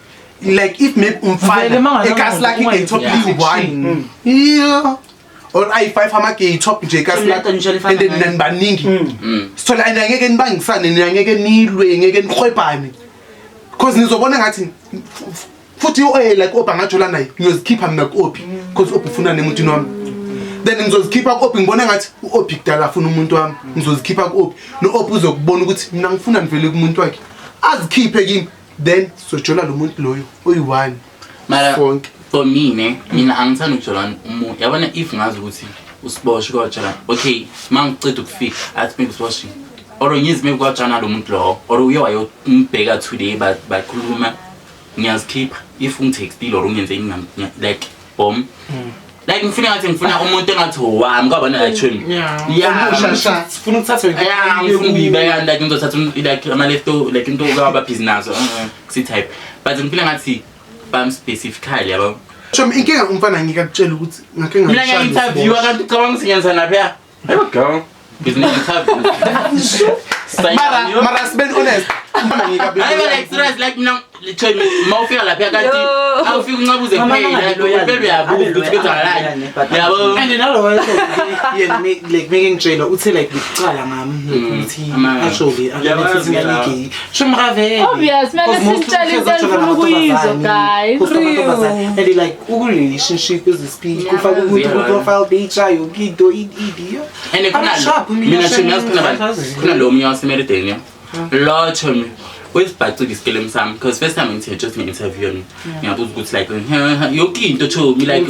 Like if maybe Vele umfana mangabe ekasi lakhe i-gay top Yeah. liyi-one. Yeah. Or ayi-5 ama-gay top nje ekasi Lento lakhe. nje lifana And then nayo. nanibaningi. Sithole and angeke nibangisane, angeke nilwe, ngeke nihwebhane. Because nizobona ngathi futhi like Ophi angajola naye ngiyozikhipha mina ku-Ophi because u-Ophi ufuna nemuntwini wami. Then ngizozikhipha ku-Ophi ngibone ngathi u-Ophi kudala afuna umuntu wami ngizozikhipha ku-Ophi no-Ophi uzokubona ukuthi mina ngifuna ngivele kumuntu wakhe azikhiphe kimi then sojola lo muntu loyo oyi-one Mara sonke. for me ne mina angithandi ukujola umuntu yabona if ngazi ukuthi uSibosh kwajola okay mangiceda ukufika athi maybe uSibosh or ngizi maybe kwajana lo muntu lo or uye wayombheka today bakhuluma ngiyazikhipha if ungitextile or ungenze ini like bomb like ngifuna ngathi ngifuna umuntu engathi wami kwabona like chomi yeah Omusha sha. Sifuna ukuthatha yonke yeah ngifuna ukuyibeka like ngizothatha like ama-lefto like into kwababhizi nazo kusi-type but ngifile ngathi bam-specifically yabo. Chomi inkinga umfana ngikakutshela ukuthi ngake Mina ngamshaya ngiya-interviewa noSibosh. kanti ucabanga ukuthi ngiyenza lapha. Here we go. Business interview. Mara mara sibeni honest Hayi like serious like mina literally mawufika lapha kanti awufika uncabuze kuphela lo phela uyabuza ukuthi kwenzakalani. Yabo. And nalo yena like making ngitshela uthe like ngicala ngami ukuthi actually angithi ngiyaligi. Shomravele. Obvious, mele sitshele into enifuna ukuyizwa guys. And like uku relationship is speed kufaka ukuthi ku profile picture yonke into idiyo. And khona mina khona lo munye waseMeridian. Lo chomi uyisibhacile isikelemu sami because first time ngithe just ngi-interview me ngiyabuza ukuthi like yonke into chomi like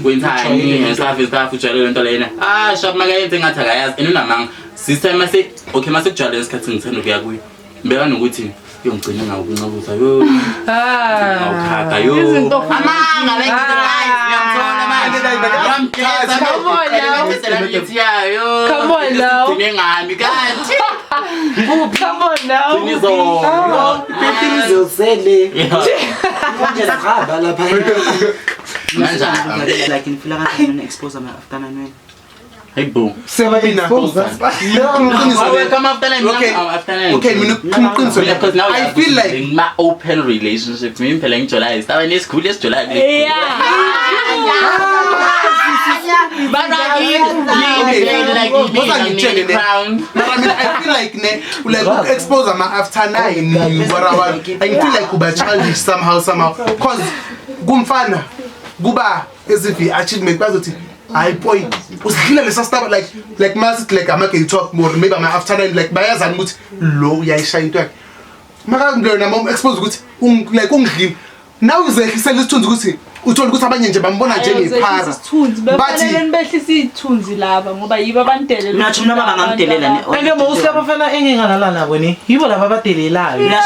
wenzani and stuff ujwayele lento lena ah shap makayenze ngathi akayazi and unamanga sister mase okay mase kujwayele isikhathi ngithanda ukuya kuyo ngibeka nokuthi yongigcina ngawo ukuncabuza yo awukhaka yo amanga like the lies ngiyamthola manje ngiyamgeza come on now ngigcine ngami kanti come on now izozele manje ngaba lapha manje like ngifila kanjani expose ama after 9. Hey boo. Seba expose. Come after 9. Okay. After 9. Okay, mina ukuqiniso because now I feel like in my open relationship mina phela ngijolayo. Saba nesikhulu esijolayo. Yeah. But like I feel like ne like expose ama after 9 whatever. I feel like uba childish somehow cause kumfana kuba as if achievement bazothi I point usidlile lesa stuff like masithi like ama gay talk more maybe ama after 9 like bayazana ukuthi lo uyayishaya into yakhe maka ngilona mom expose ukuthi like ungidlile now uzehlisela isithunzi ukuthi uthola ukuthi abanye nje bambona njengephara isithunzi bafanele nibehlisa isithunzi laba ngoba yibo abandelela mina noma bangangidelela ne and most abafana engingalala nabo ne yibo laba abadelelayo mina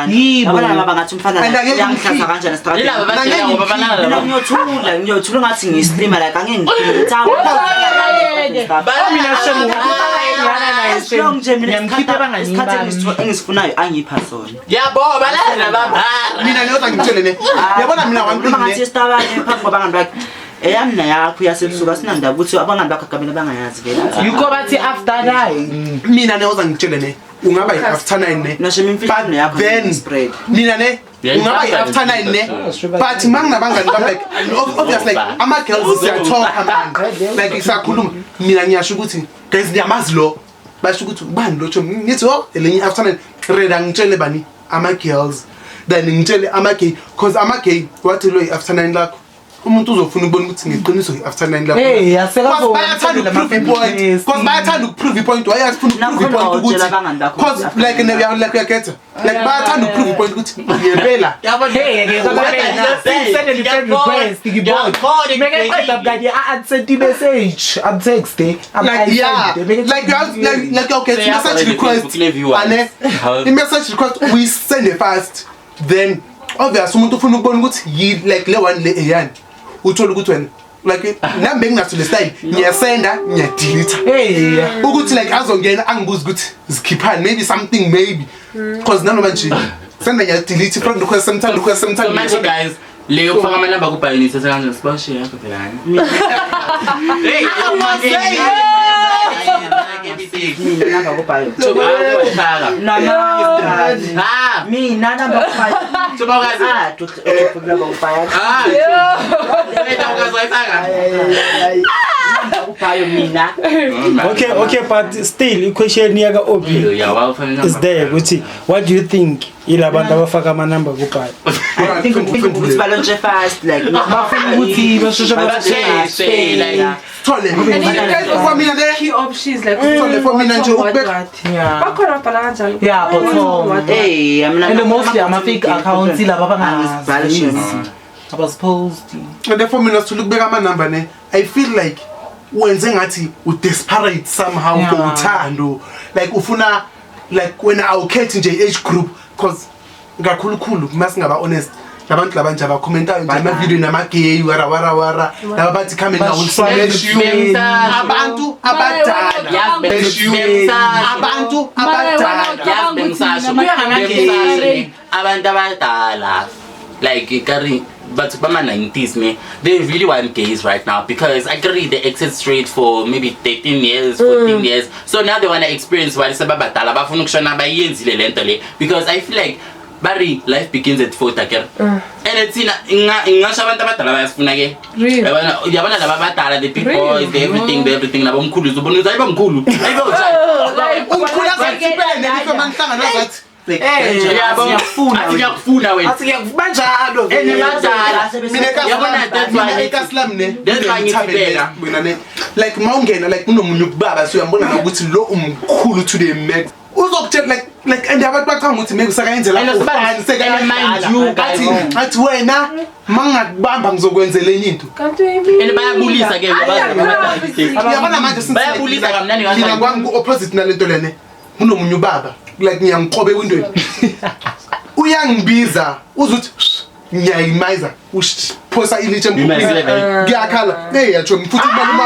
yibo laba bangathi umfana uyangihlaza kanjani straight laba badelela ngoba banala mina ngiyothula ngathi ngiyislima like angeke ngithanda mina shemu nje mina isikhathi engisifunayo angipha sona yabo balala baba mina leyo ngitshele ne yabona mina one thing ngathi sitabane phambi kwabangani bakhe eyami nayakho yasebusuku sinandaba ukuthi abangani bakho agamela bangayazi vele yikho bathi after 9 mina ne oza ngitshele ne ungaba i-after 9 ne nasho yakho then spread mina ne ungaba i-after 9 ne but manginabangani bami like obviously like ama girls siyatalk manje like siyakhuluma mina ngiyasho ukuthi guys ngiyamazi lo basho ukuthi ubani lo chomi ngithi oh elinye after 9 reda ngitshele bani ama girls then ngitshele ama gay cause ama gay wathi lo i-after 9 lakho umuntu uzofuna ukubona ukuthi ngiqiniso i-after 9 lakho hey asekazo bayathanda ukuprove point cause bayathanda ukuprove point wayafuna ukuprove point ukuthi cause like like uyakhetha like bayathanda ukuprove point ukuthi ngiyempela hey ke send a friend request ngibona meke qeda mkanye a send message am text like yeah like like okay message request ane i message request we send it fast then obvious umuntu ufuna ukubona ukuthi like le one le eyani uthola ukuthi wena like nami benginaso le style ngiyasenda ngiyadelete hey ukuthi like azongena angibuza ukuthi zikhiphani maybe something maybe because nanoma nje senda ngiyadelete friend request sometime so manje guys leyo kufaka amanamba kubhayinisa kanjani sibashe yakho phela hey mina namba kubhayo mina namba kubhayo mina okay but still i-question yaka Obi is there ukuthi what do you think ilabantu abafaka amanamba kubhayo I think ukuthi balontshe fast like bafuna ukuthi basheshe basheshe like thole for mina le key options like thole for mina nje ukubeka bakhona bhala kanjalo yeah but hey mina and mostly ama fake accounts laba abangazi abazipost and for mina sithula ukubeka amanamba ne I feel like wenze ngathi u desperate somehow for uthando like ufuna like wena awukhethi nje age group cause kakhulukhulu masingaba honest labantu labanje abakhomentayo nje ama video nama gay wara wara wara laba bathi come and I will smash you abantu abadala abantu abadala abantu abadala like kari But bama 90s ne, they really want gays right now because I agree they acted straight for maybe 13 years, 14 years. So now they want to experience what sebabadala bafuna ukushona bayenzile lento le because I feel like Barry life begins at 40 akere. And thina ngingasho abantu abadala bayasifuna ke. Yabona yabona laba abadala the big boys, the everything, the everything nabomkhulu uzobona ukuthi ayibomkhulu. Ayibo Umkhulu azathipele nelihlo manihlangana azathi ngiyakufuna ngiyakufuna wena. Athi ngiyakubanjalo. Enebadala. Mina Yabona that's why ekasilam ne. That's why ngithi mina ne. Like mawungena like kunomunye ubaba so uyambona ukuthi lo umkhulu to the max. Uzokutshela like and abantu bacanga ukuthi maybe usakayenzela athi athi wena mangakubamba ngizokwenzela enye into. Kanti uyimini. And bayabulisa ke Yabona manje since bayabulisa kamnandi mina kanjani. kwami ku opposite nalento lene. Kunomunye ubaba like ngiyamqobe ewindweni. Uyangibiza uzuthi ngiyayimayiza uphosa ilitshe Uyimazile vele. Ngiyakhala. Hey yatsho futhi umalume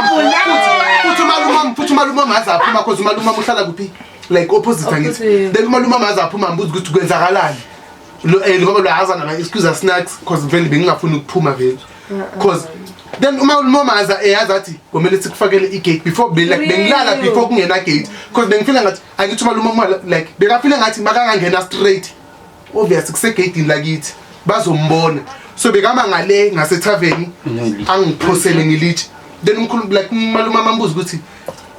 futhi umalume futhi umalume azaphuma cause umalume uhlala kuphi like opposite angithi. Then umalume azaphuma ambuza ukuthi kwenzakalani. Lo lo baba lo azana na excuse snacks cause vele bengingafuni ukuphuma vele. Cause then umalume aza eyazi athi kumele sikufakele igate before be like bengilala before kungena gate cause bengifila ngathi angithi umalume like bekafila ngathi makangangena straight obviously kusegate lakithi bazombona so bekama ngale ngasethaveni angiphosele ngilitshe then umkhulu like umalume ambuza ukuthi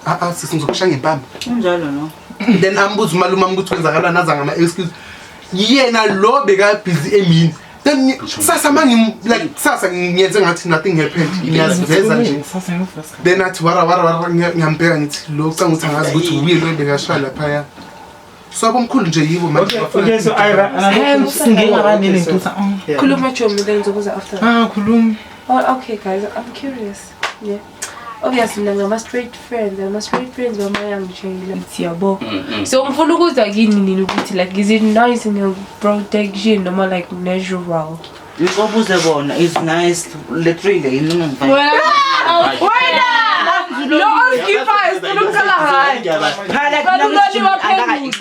ah sisi ngizokushaya ngempama Unjalo no. then ambuza umalume ukuthi kwenzakalani aza ngama excuse yena lo beka busy emini then sasa mangi like sasa ngiyenze ngathi nothing happened ngiyaziveza nje then athi wara wara wara ngiyambheka ngithi lo ucanga ukuthi angazi ukuthi uye lo bekashaya lapha so abomkhulu nje yibo manje Okay, so Ira, Singengabanini ngithusa. Khuluma Chomi then ngizobuza after. Ah khuluma. Oh, okay guys, I'm curious. Yeah. Obviously mina ngama straight friends, ngama straight friends bamayangitshela ithi yabo. So ngifuna ukuzwa kini nini ukuthi like is it nice in your protection noma like natural? Ngikobuze bona is nice literally yini ungangifaki. Wena lo oskipa isifuna hayi.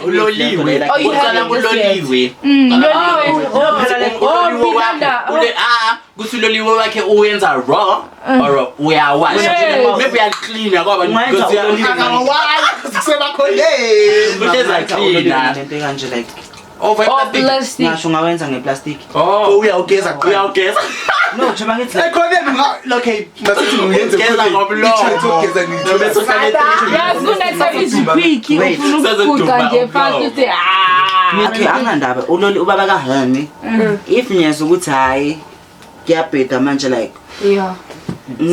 Uloliwe. Uqala kuloliwe. Loliwe. Kuthi uloliwe wakhe uyenza raw or uyawasha. Maybe uyaclean ngoba because kusebakhona. Uteza clean. Lento kanje like over plastic. Ngasho ungawenza ngeplastic. Oh, uyawugeza uyawugeza. No, njengoba ngithi ekhoneni okay masithi uyenze Ugeza ngomlomo. Ugeza Bese uhlale Yazi kuneservice quick ufuna ukuguqa nje fast uthi ah. Okay, anginandaba uloli ubaba kaHani. If ngiyeza ukuthi hayi kuyabheda manje like Yeah.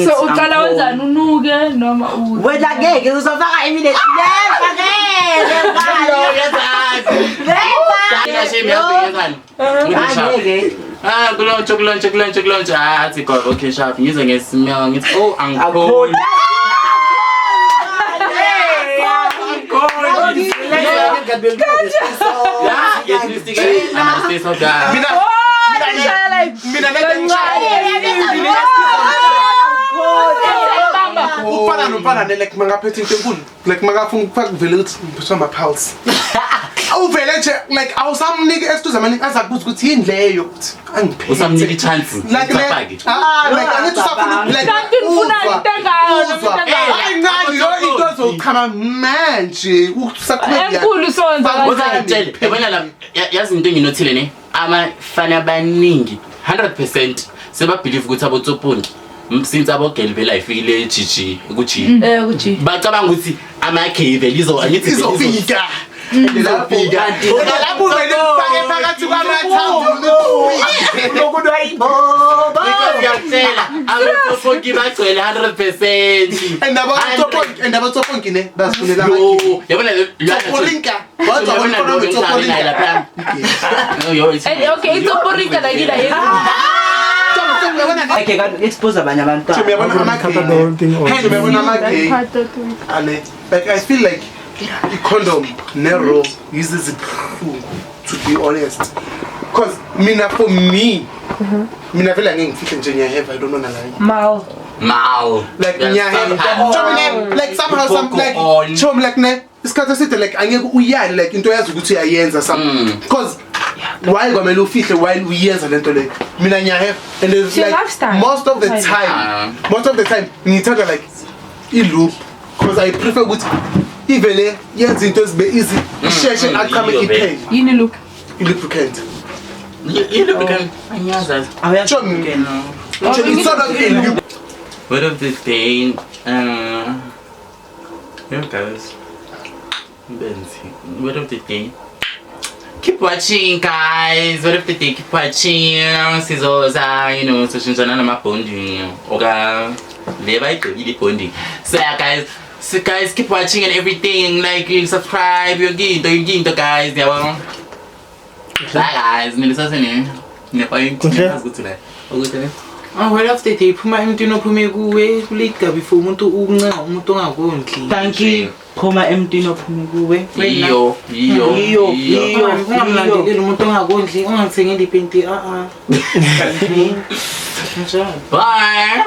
So uqala wenzani unuke noma u Wena ngeke uzofaka immediately. Never. Ah, kulontsho kulontsho kulontsho kulontsho. Ah, athi God, okay sharp. Ngize ngesimnyama ngithi oh angikhoni. Ufana nomfana ne like mangaphethe into enkulu like makafuna ukufaka vele ukuthi ngiphethwe ama-pulse awuvele nje like awusamniki excuse amaningi azakubuza ukuthi yini leyo ukuthi angiphethe Usamnika i-chance like usafake. ah like angithi usafuna like Kanti ufuna into engayo noma into engayo. ayincane yo into ezochama manje usaqhubeka Enkulu sonza Uza ngitshele, yabona la yazi into enginothile ne abafana abaningi 100% sebabelieve ukuthi abotsoponki since abogel vele ayifikile GG ku-G Kuji. bacabanga ukuthi ama-gay vele angithi vele izofika izofika lapho vele ufake phakathi kwamathambo because ngiyakutshela abotsoponki bagcwele 100% and abotsoponki ne bazifunela Yo, yabona Tsoporinka. Kodwa Yabona wena lo Tsoporinka. lapha. Yo, it's And okay, it's a like ila. Okay, kanti expose abanye abantwana. Uyabona Cover the whole thing off. ama-gay. Uyabona ama-gay. Ale, like I feel like i-condom ne-roll yize zibuhlungu to be honest. Cause mina for me, mina vele angeke ngifihle nje ngiyaheva, I don't wanna lie. Mal. Mal. Like ngiyaheva. Chomi like somehow some like chomi like ne isikhathi eside like angeke uyale like into oyazi ukuthi uyayenza some because Why kwamele ufihle while uyenza lento leyo? Mina ngiyahefa and it's It's your like lifestyle. most of the Fine. time, most of the time ngiyithanda like i-loop because I prefer ukuthi ivele yenze into ezibe easy, isheshe aqhame iyo vele. iphele. Yini look? I-lubricant. I-lubricant angiyazazi. Awuyazi Sho, it's sort of a loop. Word of the day. Yeah, guys. Benzi. Word of the day. Keep watching, guys. Word of the day. Keep watching. Sizoza, soshintshana nama-bonding. Oka, le bayigqibile i-bonding. So yeah, guys. So guys, keep watching and everything. Like, subscribe. Yonke into, yonke into, guys. Yabo. Bye, guys. Nilisase ne. Ne-point. Kuhle. Ngazi ukuthi la. Ukuthi ne. Ah, word of the day phuma emntwini ophume kuwe kulate kabi for umuntu ukuncenga umuntu ongakondli. Thank you. Phuma emntwini ophume kuwe. Iyo, iyo, Iyo, iyo. iyo. Ungamlandeleli umuntu ongakondli, ungangithengeli ipenti, ah ah. Njalo. Bye.